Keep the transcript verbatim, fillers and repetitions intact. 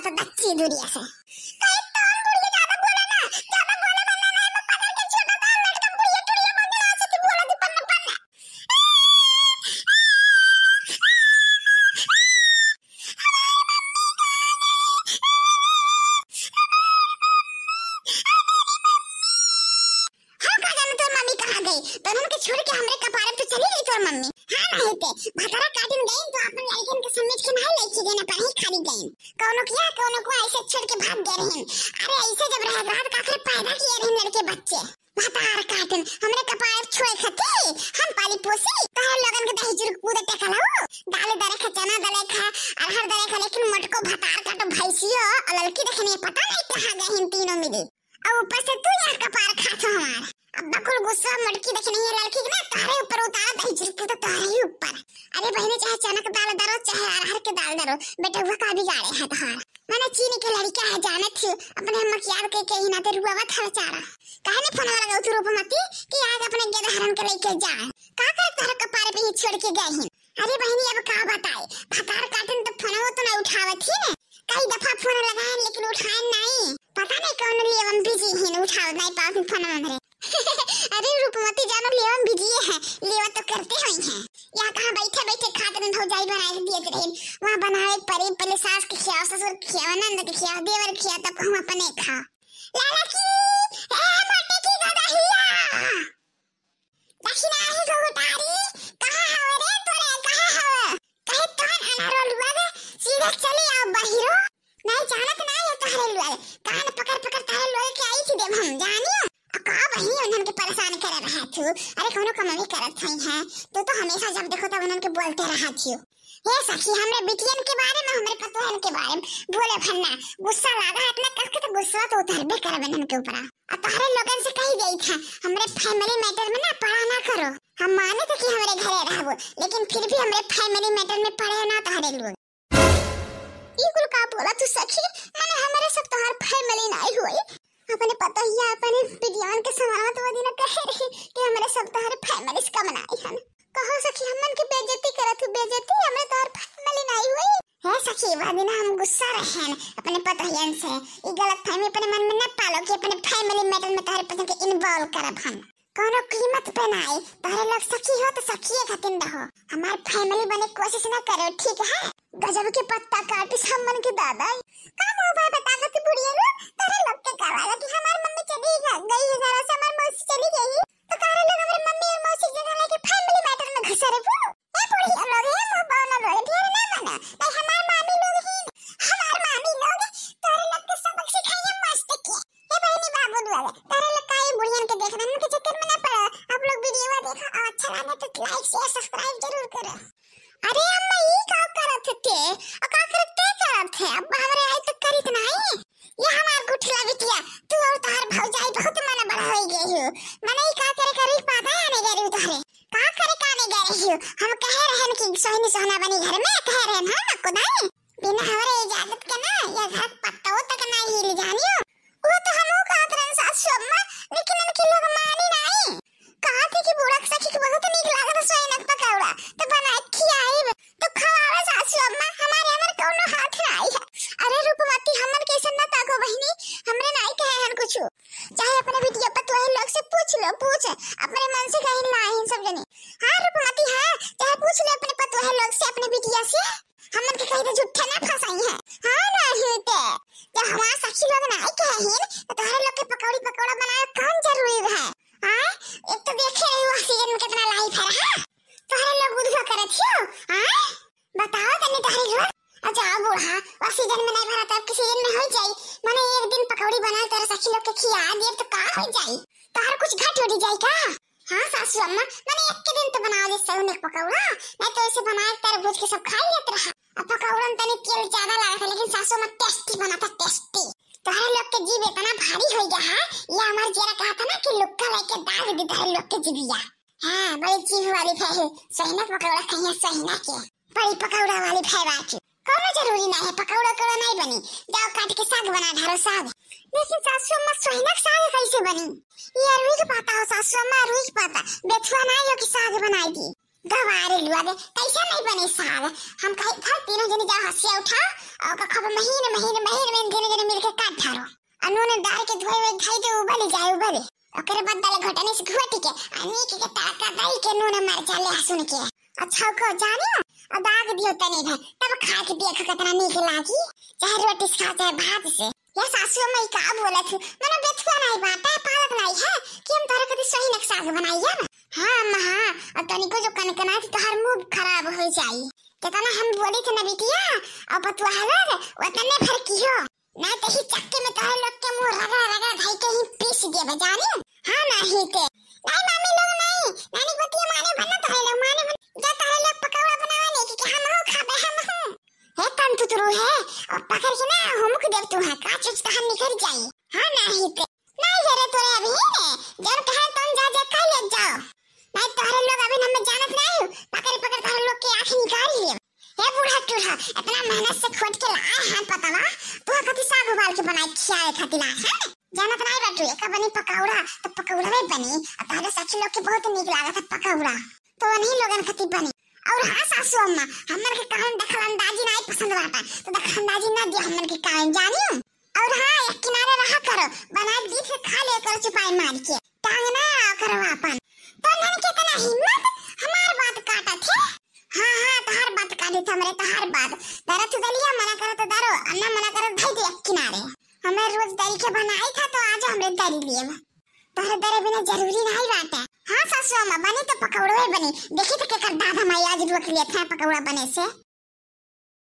तो दच्ची दूरिया से। कहे, "तोर बुढ़िया ज्यादा बोले ना, ज्यादा बोले वाला ना है, मैं पकड़ के छोटा सा लड़का बुढ़िया टुड़िया बन रहा है, तू बोला दी पन्ना पन्ना।" हम का जाने तोर मम्मी कहाँ गई? तो उनके छोड़ के हमरे कपारे पे चली गई तोर मम्मी। हाँ, नहीं ते भतारा काटिन गई तो अपन लड़कन के समेट के नहीं लेके गई ना, पढ़े खाली गई। कौनो किया, कौनो को ऐसे छोड़ के भाग गए रहे। अरे ऐसे जब रह रात का आखिर पैदा किए रहे लड़के बच्चे। भतार काटिन हमरे कपारे छुए खती, हम पाली पोसी, तोहर लोगन के दही जुर कूदे टेकलऊ। दाल दरे खा, चना दले खा, अरहर दले खा, लेकिन मोटको भतार काटो भैंसियो, और लड़की देखने पता नहीं कहाँ गए हैं तीनों मिली। और ऊपर से तू यहाँ कपार खात हो हमार। अब बकुल गुस्सा मटकी देखे नहीं है लड़की के ना, तारे ऊपर उतारा दही जुर के तो तारे ही ऊपर। अरे बहिनी, चाहे चना के दाल दरो, चाहे अरहर के दाल दरो, बेटउआ का बिगाड़े है तोहार। मैंने चीनी के लड़का है, जानत थी, अपने अम्मा की याद के, के ही नाते रुआवत है बेचारा। काहे ने फोन वाला गौतु रूपमती कि आज अपने गेदहरन के लेके जाए। का करे तोहरा कपारे पे ही छोड़ के गए हैं? अरे बहिनी, अब का बताए, भतार काटन तो फोनवो तो ना उठावत ही ने। कई दफा फोन लगाए लेकिन उठाए नहीं। पता नहीं कौन लेवन बिजी ही, उठावत नहीं पावत ही फोन हमरे। अरे रूपमती जानो, लेवन बिजी है, लेवा तो करते हुई है। यहाँ कहाँ बैठे बैठे खात रहे, भौजाई बनाए के दिए रहे, वहाँ बनावे परे, पहले सास के खियाओ, ससुर के खियाओ, नंद के खियाओ, देवर के खियाओ, तब कहूँ अपने खा। लाला की, ए मोटे की गदहिया। दक्षिणाही घुघुटारी, कहाँ हव रे तोरे, कहाँ हव? कहे तोहन अनारो लुआ दे, सीधे चली आओ बहिरो। नहीं जानत नहीं है तोहरे लुआ दे। कान पकड़ पकड़ तोहरे लुआ दे के आई थी देव हम, जानियो। आ का बहिनी उन्हन के परेशान करे रहा थू? अरे कौनो कमाई करत हई है। तू तो हमेशा जब देखो तब उन्हन के बोलते रहा थी। हे सखी, हमरे बिटियन के बारे में, हमरे पतोहन के बारे में बोले भर ना। गुस्सा लागा है इतना, कस के तो गुस्सा तो उतरबे करबे इन्हन के ऊपरा। आ तोहरे लोगन से कही गई था, हमरे family matter में ना पड़ा ना करो। हम माने थे कि हमरे घरे रहबो, लेकिन फिर भी हमरे family matter में पड़े ना तोहरे लोग। ई कुल का बोला तू सखी? माने हमरे सब तोहार family नाई होई? अपने पतोहिया, अपने बिटियावन के समावत वो दिन कहे रही कि हमरे सब तोहार family से कम नाई हन। कहो सखी, हमन के बेइज्जती करत हू, बेइज्जती, हमरे तोहार family नाई होई। हे सखी, वो दिन हम गुस्सा रहन अपने पतोहियन से। ई गलतफहमी अपने मन में न पालो कि अपने family matter में तोहरे पतोह के involve करब हम। कौनो कीमत पे नाई, तोहरे लोग सखी हो तो सखिए खातिर रहो। हमार family बने के कोशिश ना करो, ठीक है? गजब के पत्ता काटिस हमन के दादा। का मुंह भाई बता के बुढ़िया लो, तोहरे लोग के का लगा कि हमार मम्मी चली ग-, गई है घरा से, हमार मौसी चली गई, तो तोहरे लोग हमारे मम्मी और मौसी के जगह लेके family matter में घुसे रे। ए बुढ़िया लोग, ए मुंह बौला लोग, ढेर ना बना। नहीं हमार मामी लोग ही, हमार मामी लोग तोहरे लोग के सबक सिखाइए मस्त के। हे बहिनी बाबू दुआरे, तोहरे लोग का ये बुढ़ियन के देख रहे, उनके चक्कर में ना पड़ो। आप लोग video देखो और अच्छा लगे तो like, share, subscribe जरूर करो। अरे अम्मा, ई का करत थे? और का करत ते करत है? अब हमरे आई तो करित नहीं। ये हमार गुठला बिटिया, तू और तोहार भौजाई बहुत मन बड़ा हो गई हो। मने ई का करे करी पाता है नहीं गरी तोहरे। का करे का नहीं गरी हो? हम कहे रहन कि सोहनी सोहना बनी घर में, कहे रहन हम आपको दाई। बिना हमरे इजाजत के ना, ये घर पत्तो तक नहीं हिल जानियो। वो तो हमहू कहत रहन सासू अम्मा, लेकिन उनके लोग मानी नहीं। कहत है कि बूढ़ा सखी के बहुत नीक लागत है सोइनक पकौड़ा, तो बनाए के खियाइब। तो खवावे सासू अम्मा, हमारे हमर कौनो हाथ नहीं है। अरे रूपमती, हमर कैसन ना ताको बहिनी, हमरे नहीं कहे हन कुछ। चाहे अपने बिटिया पतोहे लोग से पूछ लो, पूछ, अपने मन से कहीं लाई सब जने। हाँ रूपमती, हाँ, चाहे पूछ ले अपने पतोहे लोग से, अपने बिटिया से। हमन के कहीं तो झूठे ना फंसाई है। हाँ, नहीं ते। जब हमार सखी लोग ना आई कहे हिन, तो तोहरे लोग के पकौड़ी पकौड़ा बनाए कौन जरूरी है? हाँ? एक तो देखे रही वो season में कितना लाई फरा है। तोहरे लोग बुद्धू करत हो, हाँ? बताओ तनी तोहरे लोग। अच्छा बूढ़ा, वो season में नहीं भरा तब के season में हो जाई। माने एक दिन पकौड़ी बना तोहरे सखी लोग के खिया दे तो का हो जाई? तोहर कुछ घट उठ जाई का? हाँ सासू अम्मा, मने एक के दिन तो बना दे सही में पकौड़ा, नहीं तो ऐसे बना के तरबूज के सब खा लेत रहा। अब पकौड़न तनी तेल ज्यादा लागत है, लेकिन सासू अम्मा tasty बनाता, tasty। तोहरे लोग के जीभ इतना भारी हो गया है, ये हमार जेरा कहा था ना कि लुक्का लेके दाग दी तोहरे लोग के जीभिया। हाँ, बड़ी जीभ वाली है, सोहिना के पकौड़ा खाइए, सोहिना के। बड़ी पकौड़ा वाली है बाकी। कौनो जरूरी नहीं है, पकौड़ा उकौड़ा नहीं बनी। जाओ काट के साग बना ढारो, साग। लेकिन सासू अम्मा, सोहिना के साग कैसे बनी? ये अरुई के पाता हो सासू अम्मा, अरुई के पाता। बेथुआ नहीं हो कि साग बनाई दी। गवारे लुआ दे, कैसे नहीं बने साग। हम कही घर तीनों जने जाओ हंसिया उठाओ, और ओका खूब महीन, महीन, महीन में तीनों जने मिलके काट डारो। और नून डार के धोए हुए धई दे, उबल जाए, उबले। ओकरे बाद दाल घोटनी से घोट के, आ नीक के तड़का दई के नून मरचा लहसुन के। अच्छा को जानी, अब दाग दियो तनी भर, तब खा के देखो कितना नीक लागी। चाहे रोटी से खाओ, चाहे भात से। या सासू अम्मा, ई का बोलत हूँ? मने बेथुआ नहीं बाटे, पालक नहीं है कि हम तोहरे खातिर सही नक साग बनाई है ना? हाँ अम्मा, हाँ। और तनिको जो कनकनाई तो तोहार मुंह खराब हो जाई। कितना हम बोली थे ना बिटिया, और बतुआ हलर, उतने भर की हो। नहीं तो ही चक्के में तोहरे लोग के मुंह रगड़ा रगड़ा धई के ही पीस देबे, जानी? हाँ, नहीं ते। नहीं मामी लोग नहीं, नानी बतिया माने बना तोहरे लोग, माने बन-, जा तोहरे लोग पकौड़ा बनावे नहीं कि, कि हम हो खाबे, हम हो। हे कनतुतरू हे, और पकड़ के ना हुमुक देब तू है, का चुच तहन निकल जाई। हाँ, नहीं ते। नहीं जरे तोरे अभी ने, जब कहे तन जा, जा कह ले जाओ। नहीं तोहरे लोग अभी हमें जानत नहीं हो, पकड़ पकड़ तोहरे लोग के आँख निकाल ले। हे बूढ़ा टूढ़ा, इतना मेहनत से खोद के लाए हैं पतवा, तू कथी साग उबाल के बनाए खियाए खातिर लाए हैं? जानत नहीं बाटू, एक बनी पकौड़ा, तो पकौड़ा भी बनी, और तोहरे सखी लोग के बहुत नीक लागत है पकौड़ा, तो वही लोगन खातिर बनी। और हाँ सासू अम्मा, हमन के कहन दखल अंदाजी नहीं पसंद बाटा, तो दखल अंदाजी ना दिया हमन के कहन, जानी? और हाँ, एक किनारे रहा करो, बना के दीत है, खा ले करो चुपाई मार के। टांग ना करो अपन। तो नन के इतना हिम्मत, हमार बात काटत है? हाँ, हाँ, तहार बात काटत हमरे, तहार बात। दरत दलिया मना करे तो दरो, अन्ना मना करे तो धई दे एक किनारे। हमें रोज दरी के बनाई था तो आज हमरे दरी लिए। तोहरे दरे बिना जरूरी नहीं बाटे। हाँ सासू अम्मा, बनी तो पकौड़वे बनी। देखी तो केकर दादा माई आज रोक लिए थे पकौड़ा बने से।